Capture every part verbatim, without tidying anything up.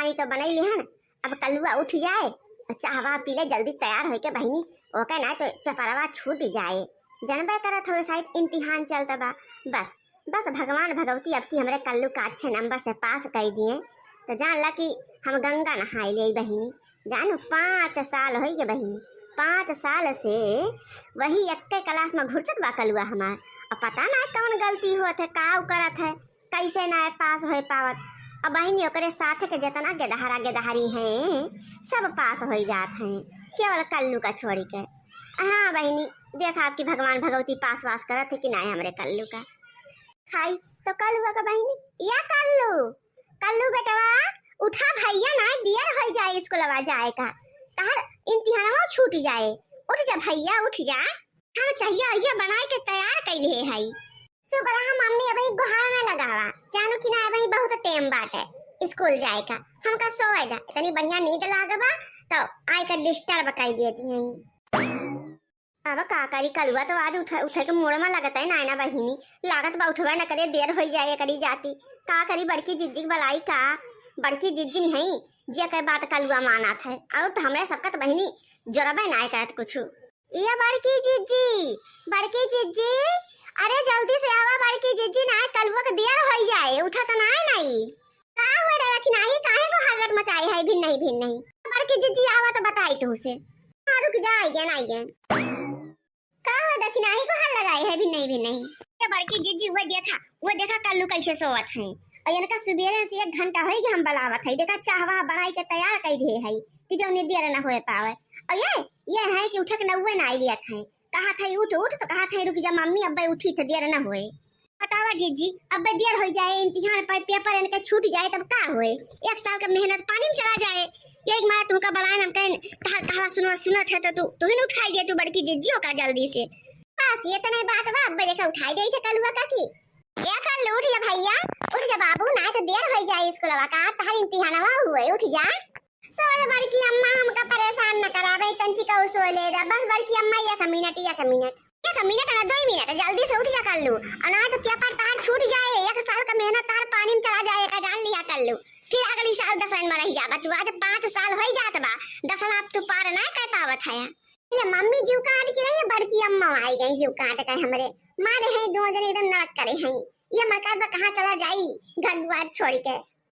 नहीं तो बनाई लिहन, अब कलुआ उठ जाए और चाहवा पी ले, जल्दी तैयार होके बहिनी, ओके ना तो पेपरवा छूट जाए। जनबे करत हो शायद इम्तिहान चलता बा। बस, बस भगवान भगवती अब की हमरे कल्लू का अच्छे नंबर से पास कर दिए, तो जान ला कि हम गंगा नहाए ले बहिनी। जानू, पाँच साल हो गए बहिनी, पाँच साल से वही एक्के क्लास में घुरचत बा कलुआ हमार। अब पता ना कौन गलती होत है, का उ करत है, कैसे ना पास हो पावत। अब बहिनी ओकरे साथ के जितना गेदहरा गेदहरी हैं, सब पास हो जात हैं, केवल कल्लू का छोड़ी के। हाँ बहिनी, देखा आपकी भगवान भगवती पास वास करत है कि ना हमरे कल्लू का। खाई तो कल्लुआ का बहिनी, या कल्लू, कल्लू बेटवा, उठा भैया ना, देर हो जाए स्कूलवा जाए का, तहर इम्तिहानवा छूट जाए। उठ जा भैया, उठ जा, हम चाहिए भैया बनाए के तैयार कैले है। चुप रहा मम्मी, अबही गोहार ना लगावा, जानू कि ना अबही बहुत टेम बाटे स्कूल जाए का। हमका सोए दा, इतनी बढ़िया नींद लागबा तो आए का डिस्टर्ब कर देती हैं। अब का करी, कलुआ तो आज उठे, उठे के मूड़ में लगत है ना, ना बहिनी, लागत बा उठबे न करे, देर हो जाए करी जाती। का करी, बड़की जिज्जी के बलाई का, बड़की जिज्जी नहीं, जे के बात कलुआ मानत है, और तो हमरे सबका तो बहिनी जोरबे ना करत कुछ। ये बड़की जिज्जी, बड़की जिज्जी, अरे जल्दी से आवा बड़की जिज्जी, ना कलुआ के देर हो जाए, उठत ना नहीं। का हुआ दादा कि नाही, काहे को हल्लट मचाए है, भिन नहीं, भिन नहीं। बड़की जिज्जी आवा तो बताई तू से। हाँ, रुक जा, आई गया, आई गया। का हुआ दादा कि नाही को हल लगाए है, भिन नहीं, भिन नहीं। ये बड़की जिज्जी वो देखा, वो देखा कल्लू कैसे सोवत है। और इनका सुबेरे से एक घंटा होई कि हम बलावत है, देखा चाहवा बनाई के तैयार कर दिए है कि जौने देर न होए पावे। और ये, ये है कि उठे के नौवे ना आई लियत है, कहा था उठ उठ तो कहा था रुक जा मम्मी, अब्बे उठी तो देर न होए। बतावा जीजी, अब्बे देर हो जाए, इम्तिहान पर पेपर इनके छूट जाए तब का होए? एक साल का मेहनत पानी में चला जाए। यही मारा तुमका बलाए हम कहें, तहार कहवा सुनो सुनत है तो तू, तू ही न उठाई दे तू बड़की जीजी ओका जल्दी से। बस ये तने बात बा, अब्बे देखा उठाई दे थे कलुआ काकी। ए कल्लू उठ जा भैया, उठ जा बाबू, ना तो देर हो जाए स्कूलवा का, तहार इम्तिहानवा हुए, उठ जा। सोए बड़की अम्मा, हमका परेशान न करावे, तंची का सोए ले जा। बस बड़की अम्मा, एक मिनट, एक मिनट, एक मिनट ना, दो मिनट, जल्दी से उठ जा कल्लू, और ना तो पेपर तहार छूट जाए, एक साल का मेहनत तहार पानी में चला जाए, का जान लिया कल्लू। फिर अगली साल दसवें में रह जाबा तू, आज पाँच साल हो जात बा, दसवां अब तू पार ना कर पावत है। ये मम्मी जीव काट के रही, बड़की अम्मा आई गई जीव काट के हमरे, मारे हैं दो जने एकदम नरक करे हैं। ये मरकज बा कहाँ चला जाई घर दुआर छोड़ के।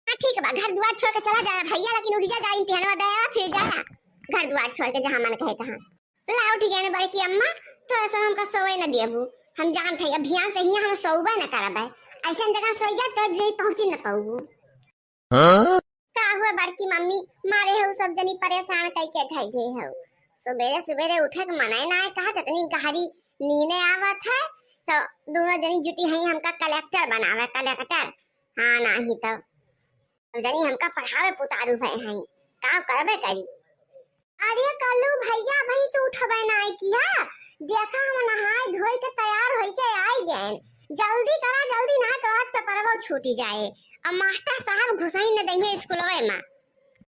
हाँ, ठीक बा, घर दुआर छोड़ के चला जाए भैया, लेकिन उठ जा, जा इम्तिहानवा दे आवा, फिर जाया घर दुआर छोड़ के जहाँ मन कहे तहाँ। ला उठ गए ना बड़की अम्मा, तो ऐसा हमका सोए न देबू। हम जानत है अभियान से हियाँ हम सोबे न करबे, ऐसा जगह सोई जा तो जे पहुँची न पाऊबू। हाँ? का हुआ बड़की मम्मी, मारे हो सब जनी परेशान कई के धई दे हो। सुबेरे सुबेरे उठे के मनाए ना है, कहा इतनी गहरी नींद आवत है, तो दोनों जनी जुटी हैं हमका कलेक्टर बनावे, कलेक्टर। हाँ, नाही तो। अब जनी हमका पढ़ावे पुतारू भए हैं, का करबे करी। अरे कल्लू भैया, भाई तू उठबे ना आई किया? देखा हम नहाए धोए के तैयार होई के आई गए। जल्दी करा, जल्दी ना तो आज पेपरवा छूटी जाए। अब मास्टर साहब घुसही न देंगे स्कूलवे में।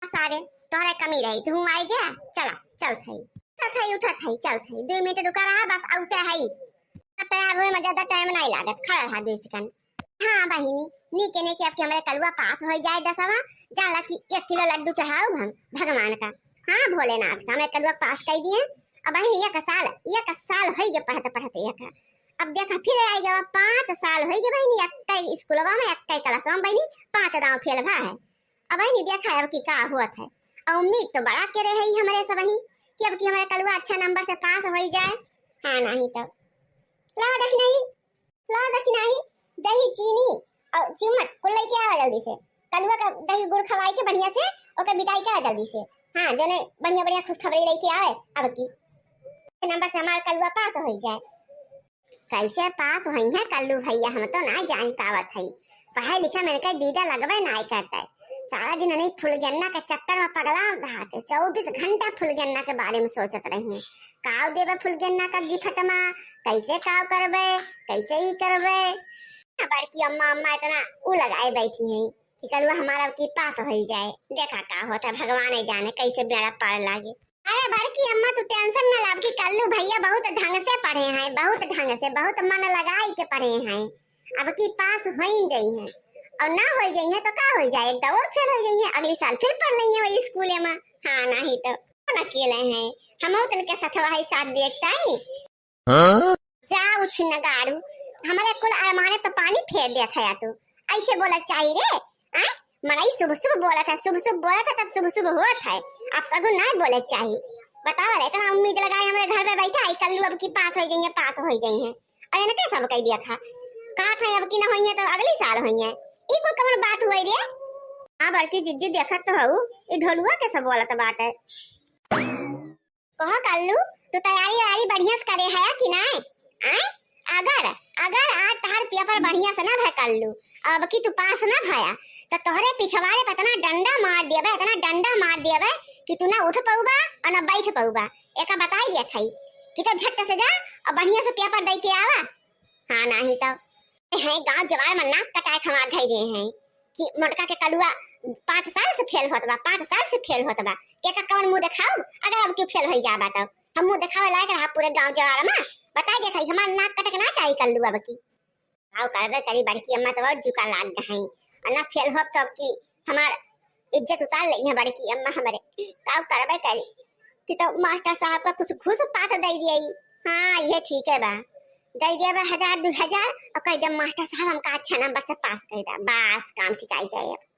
सारे तोहरे कमी रही, तू आई गया। चला, चल थई। उठत है, उठत है, चल थई। दो मिनट रुका रहा, बस आउते है। तैयार हुए में ज्यादा टाइम नहीं लागत, खड़ा रहा दो सेकंड। हाँ बहिनी, नीके नीके अब के हमरे कलुआ पास हो जाए दसवा, जाला कि एक किलो लड्डू चढ़ाऊ हम भगवान का। हाँ भोलेनाथ का, हमरे कलुआ पास कर दिए। अब बहिनी एक साल, एक साल हो गए पढ़ते पढ़ते एक। अब देखा फिर आई गवा, पाँच साल हो गए बहिनी, एक स्कूलवा में, एक क्लासवा में बहिनी, पाँच दाव फेल भा है। अब बहिनी देखा अब की का होत है। और उम्मीद तो बड़ा के रहे ही हमरे सब ही कि अब की हमरे कलुआ अच्छा नंबर से पास हो जाए। हाँ नहीं तो लावा देखी नहीं, लावा देखी नहीं, दही चीनी और चम्मच कुल लेके आवा जल्दी से। कलुआ का दही गुड़ खवाई के बढ़िया से ओकर विदाई करा जल्दी से। हाँ, जोने बढ़िया बढ़िया खुशखबरी लेके आवे अब की नंबर से हमार कलुआ पास हो जाए। कैसे पास होई है कल्लू भैया, हम तो ना जान पावत है। पढ़ाई लिखे में इनके दीदा लगबे ना करते। सारा दिन नहीं फुलगेन्ना के चक्कर में पगला रहते, चौबीस घंटा फुलगेन्ना के बारे में सोचत रही है। काव देबे फुलगेन्ना का गिफ्ट में, कैसे काव करबे, कैसे ई करबे। बड़की अम्मा, अम्मा इतना उ लगाए बैठी हैं कि कलुआ हमारा की पास हो ही जाए। देखा का होता है, भगवान ही जाने कैसे बेड़ा पार लागे। अरे बड़की अम्मा, तू टेंशन न ला, अब की कल्लू भैया बहुत ढंग से पढ़े हैं, बहुत ढंग से, बहुत मन लगाई के पढ़े हैं, अब की पास हो ही गई हैं। और ना होइ जाइए तो का होइ जाए, एक दौ और फेल होइ जाइए, अगली साल फिर पढ़ लेइए वही स्कूल में। हाँ, नहीं तो ना अकेले हैं, हम तनके सथवा है साथ देखता ही। जा उछिन गाड़ू, हमारे कुल अरमाने तो पानी फेर देत है तू। ऐसे बोलक चाही रे, हैं? मनई शुभ शुभ बोलत है, शुभ शुभ बोलत है, तब शुभ शुभ होत है। अब सगुन ना बोलक चाही। बतावा रे, इतना उम्मीद लगाए हमरे घर में बैठा है, कल्लू अब की पास होइ जाइए, पास होइ जाइए। और इनके सब कह दिया था, कहा था अब की ना होइए तो अगली साल होइए। ई कुल कवन बात हुई रे? हाँ बड़की जिज्जी, देखत तो हऊ, ई ढोलुआ के सब बोलत बाटे। कहो कल्लू, तू तैयारी वैयारी बढ़िया से करे है कि नाय? आय? अगर, अगर आज तहार पेपर बढ़िया से ना भय कल्लू, अब की तू पास ना भया, तो तोहरे पिछवाड़े पे इतना डंडा मार देबे, इतना डंडा मार देबे कि तू ना उठ पउबा और ना बैठ पउबा। एका बताई दिया थई कि तो झट से जा और बढ़िया से पेपर दे के आवा। हाँ, नाही तो है गांव जवार में नाक कटाए खमार धई दे हैं कि मोटका के कलुआ पाँच साल से फेल होत बा, पाँच साल से फेल होत बा। एका कौन मुंह देखाऊ? अगर अब क्यों फेल हो जाबा तब हम मुंह देखावे लायक रहा पूरे गांव जवार में? बताई देत हई, हमार नाक कटे के ना चाही कल्लू अब की। काव करबे करी, बड़की अम्मा तो और जुका लाग गई। और ना फेल होब तो अब की हमार इज्जत उतार लेइहैं बड़की अम्मा हमरे। काव करबे करी कि तो मास्टर साहब का कुछ घूस पात दे दिए। हाँ, ये ठीक है बा, दे दिया बा हजार दो हजार और कह दे, "मास्टर साहब, हमका अच्छा नंबर से पास कर दा।" बस काम ठिकाई जाए। अब